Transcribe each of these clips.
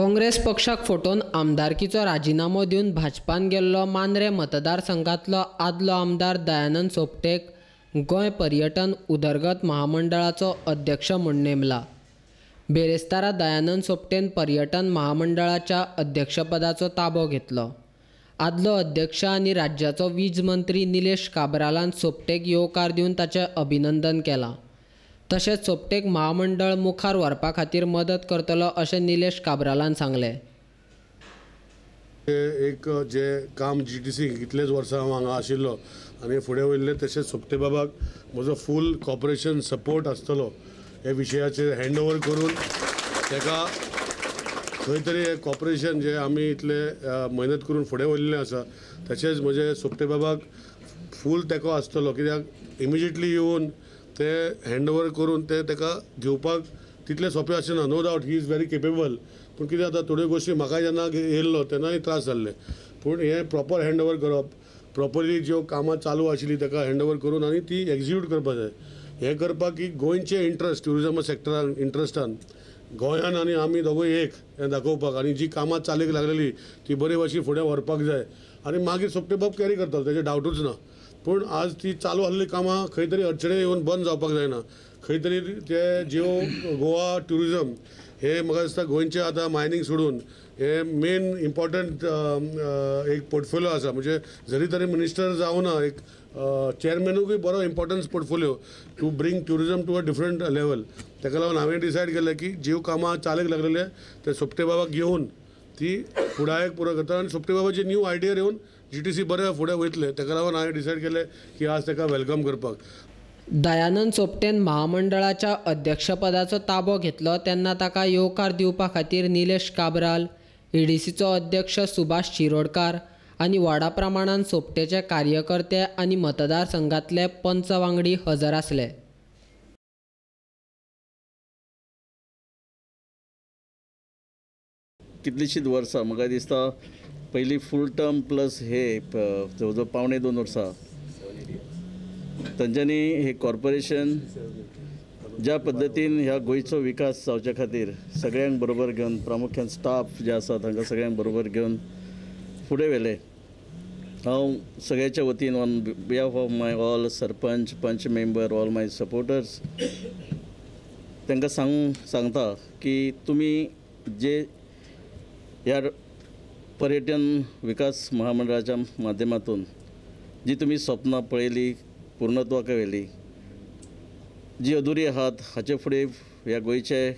काँग्रेस पक्षाक फटोवन आमदारकीचो राजिनामो दिवन भाजपान गेल्लो मांद्रें मतदारसंघांतलो आदलो आमदार दयानंद सोपटेक गोंय पर्यटन उदरगत महामंडळाचो अध्यक्ष म्हूण नेमला. बेरेस्तारा दयानंद सोपटेन पर्यटन महामंडळाच्या अध्यक्षपदाचो ताबो घेतलो. आदलो अध्यक्ष आनी राज्याचो वीज मंत्री निलेश काब्रालान सोपटेक येवकार दिवन ताचें अभिनंदन केलां. तशेंच सोपटेक महामंडळ मुखार व्हरपा खातीर मदत करतलो अशें निलेश काब्रालान सांगलें. एक जे काम जीटीसी कितलेच वर्सां हांव हांगा आशिल्लो आनी फुडें वयल्ले, तशेंच सोपटे बाबाक म्हजो फूल कॉपरेशन सपोर्ट आसतलो. हे विशयाचेर हँड ओवर करून ताका खंय तरी हे कॉपरेशन जे आमी इतले मेहनत करून फुडें वयल्लें आसा, तशेंच म्हजे सोपटे बाबाक फूल तेंको आसतलो. कित्याक इमिजिएटली येवन ते हँड ओवर करून ते ताका घेवपाक तितलें सोंपें आसना. No doubt he is very capable, पूण कितें जाता थोड्यो गोश्टी म्हाका जेन्ना येयल्लो तेन्नाय त्रास जाल्ले. पूण हें प्रॉपर हँड ओवर करप, प्रॉपरली ज्यो कामां चालू आशिल्ली ताका हँड ओवर करून आनी ती एक्जिक्यूट करपाक जाय. हें करपाक की गोंयचें इंट्रस्ट ट्युरिजम सॅक्टरान इंट्रस्टान गोंयान आनी आमी दोगूय एक हें दाखोवपाक आनी जी कामां चालीक लागलेली ती बरे भाशेन फुडें व्हरपाक जाय. आनी मागीर सोपटे बाब कॅरी करतलो, तेजें डावटूच ना. पूण आज ती चालू आसली कामां खंय तरी अडचणी येवन बंद जावपाक जायना. खंय तरी ते ज्यो गोवा ट्युरिजम हे म्हाका दिसता गोंयचें आतां मायनींग सोडून हे मेन इम्पॉर्टंट एक पोर्टफोलियो आसा. म्हणजे जरी तरी मिनिस्टर जावना, एक चेअरमॅनूय बरो importance portfolio to bring tourism to a different level. ताका लागून हांवें डिसायड केलें की ज्यो कामां चालीक लागलेले ते सोपटे बाबाक घेवन ती फुडायक पुरो करता आनी सोपटे बाबाची न्यू आयडिया येवन जीटीसी बरें फुडें वयतलें. ताका लागून हांवें डिसायड केलें की आज ताका welcome करपाक. दयानंद सोपटेन महामंडळाच्या अध्यक्षपदाचो ताबो घेतलो तेन्ना ताका येवकार दिवपा खातीर निलेश काब्राल, ईडीसीचो अध्यक्ष सुभाष शिरोडकार आनी व्हडा प्रमाणान सोपटेचे कार्यकर्ते आनी मतदारसंघांतले पंच वांगडी हजर आसले. कितलीशींच वर्सां म्हाका दिसता पयलीं फूल टर्म प्लस हे जवळ जवळ 1.75 वर्सां तांच्यांनी हे कॉर्पोरेशन ज्या पद्दतीन ह्या गोंयचो विकास जावच्या खातीर सगळ्यांक बरोबर घेवन, प्रामुख्यान स्टाफ जे आसा तांकां सगळ्यांक बरोबर घेवन फुडें व्हेलें. हांव सगळ्याच्या वतीन on behalf of my all sarpanch, panch member, all my supporters तांकां सांगता की तुमी जे ह्या पर्यटन विकास महामंडळाच्या माध्यमातून जी तुमी स्वप्नां पळयली, पूर्णत्वाक व्हेली, जी अधुरी आहात, हाचे फुडें ह्या गोंयचे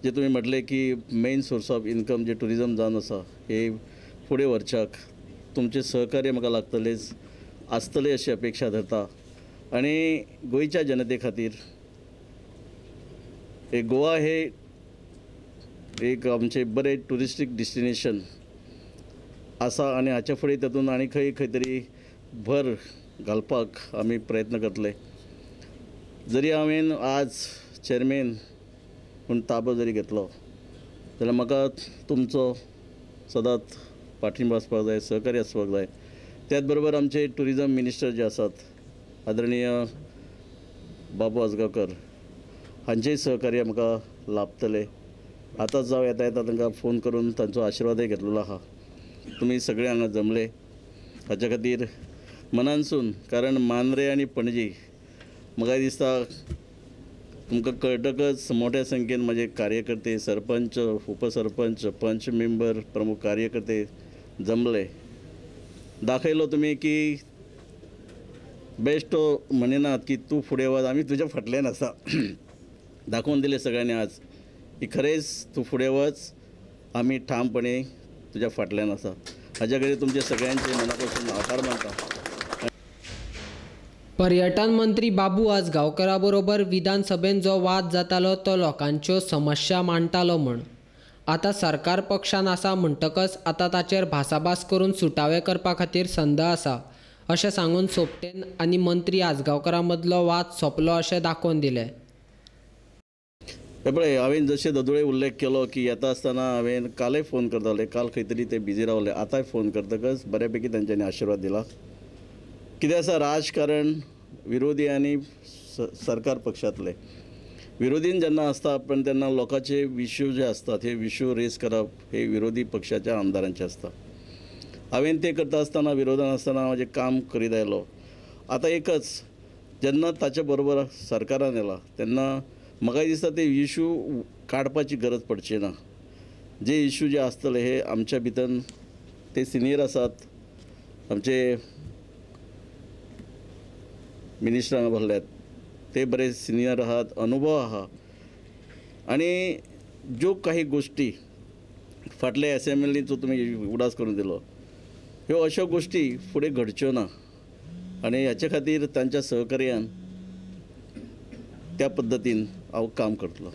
जे तुमी म्हटलें की main source of income J tourism जावन आसा हे फुडें व्हरच्याक तुमचें सहकार्य म्हाका लागतलेंच आसतलें अशी अपेक्षा धरता. आनी गोंयच्या जनते खातीर एक गोवा हे एक आमचें बरें ट्युरिस्टीक डेस्टिनेशन आसा आनी हाचे फुडें तातूंत आनी खंय खंय तरी भर घालपाक आमी प्रयत्न करतले. जरी हांवें आज चेअरमॅन म्हूण ताबो जरी घेतलो जाल्यार म्हाका तुमचो सदांच पाठिंबो आसपाक जाय, सहकार्य आसपाक जाय. त्याच बरोबर आमचे ट्युरिजम मिनिस्टर जे आसात आदरणीय बाबू आजगांवकर हांचेय सहकार्य म्हाका लाभतलें. आतांच जावं येता येता तांकां फोन करून तांचो आशिर्वादय घेतलेलो आहा. तुमी सगळे हांगा जमले हाच्या खातीर मनानसून, कारण मांद्रें आनी पणजी म्हाका दिसता तुमकां कळटकच मोठ्या संख्येन म्हजे कार्यकर्ते, सरपंच, उपसरपंच, पंच मेंबर, प्रमुख कार्यकर्ते जमले. दाखयलो तुमी की बेश्टो म्हणिनात की तूं फुडें वच, आमी तुज्या फाटल्यान आसा. दाखोवन दिलें सगळ्यांनी आज की खरेंच तूं फुडें वच, आमी ठामपणे तुज्या फाटल्यान आसा. हाज्या खातीर तुमचे सगळ्यांचे मनापासून आभार मानता. पर्यटन मंत्री बाबू आजगांवकरा बरोबर विधानसभेन जो वाद जातालो तो लोकांच्यो समस्या मांडटालो म्हूण आतां सरकार पक्षान आसा म्हणटकच आतां ताचेर भासाभास करून सुटावे करपा खातीर संद आसा अशें सांगून सोपटेन आनी मंत्री आजगांवकरा मदलो वाद सोंपलो अशें दाखोवन दिलें. हे पळय, हांवें जशें ददोळे उल्लेख केलो की येता आसतना हांवें कालय फोन करताले, काल खंय तरी ते बिजी रावले, आतांय फोन करतकच बऱ्यापैकी तांच्यांनी आशिर्वाद दिला. कितें आसा, राजकारण विरोधी आनी सरकार पक्षांतले विरोधीन जेन्ना आसता पण तेन्ना लोकांचे इश्यू जे आसतात हे इश्यू रेज करप हे विरोधी पक्षाच्या आमदारांचे आसता. हांवें ते करता आसतना विरोधान आसतना म्हजें काम करीत आयलो. आतां एकच जेन्ना ताचे बरोबर सरकारान येला तेन्ना म्हाका दिसता ते इश्यू काडपाची गरज पडची ना. जे इश्यू जे आसतले हे आमच्या भितर ते सिनियर आसात, आमचे मिनिस्टर हांगा भरल्यात ते बरे सिनियर आहात, अनुभव आहा आनी ज्यो काही गोश्टी फाटल्या एसेंब्लीचो तुमी उडास करून दिलो ह्यो अश्यो गोश्टी फुडें घडच्यो ना आनी हाचे खातीर तांच्या सहकार्यान त्या पद्दतीन हांव काम करतलो.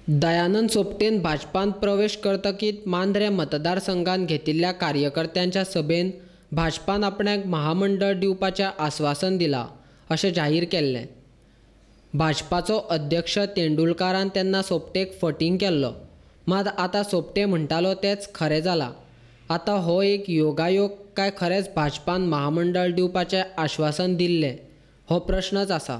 दयानंद सोपटेन भाजपान प्रवेश करतकीच मांद्रें मतदारसंघात घेतिल्ल्या कार्यकर्त्यांच्या सभेन भाजपान आपणाक महामंडळ दिवपाचें आस्वासन दिलां अशें जाहीर केल्लें. भाजपाचो अध्यक्ष तेंडुलकारान तेन्ना सोपटेक फटींग केल्लो, मात आतां सोपटे म्हणटालो तेंच खरें जालां. आतां हो एक योगायोग काय खरेंच भाजपान महामंडळ दिवपाचें आश्वासन दिल्लें हो प्रश्नच आसा.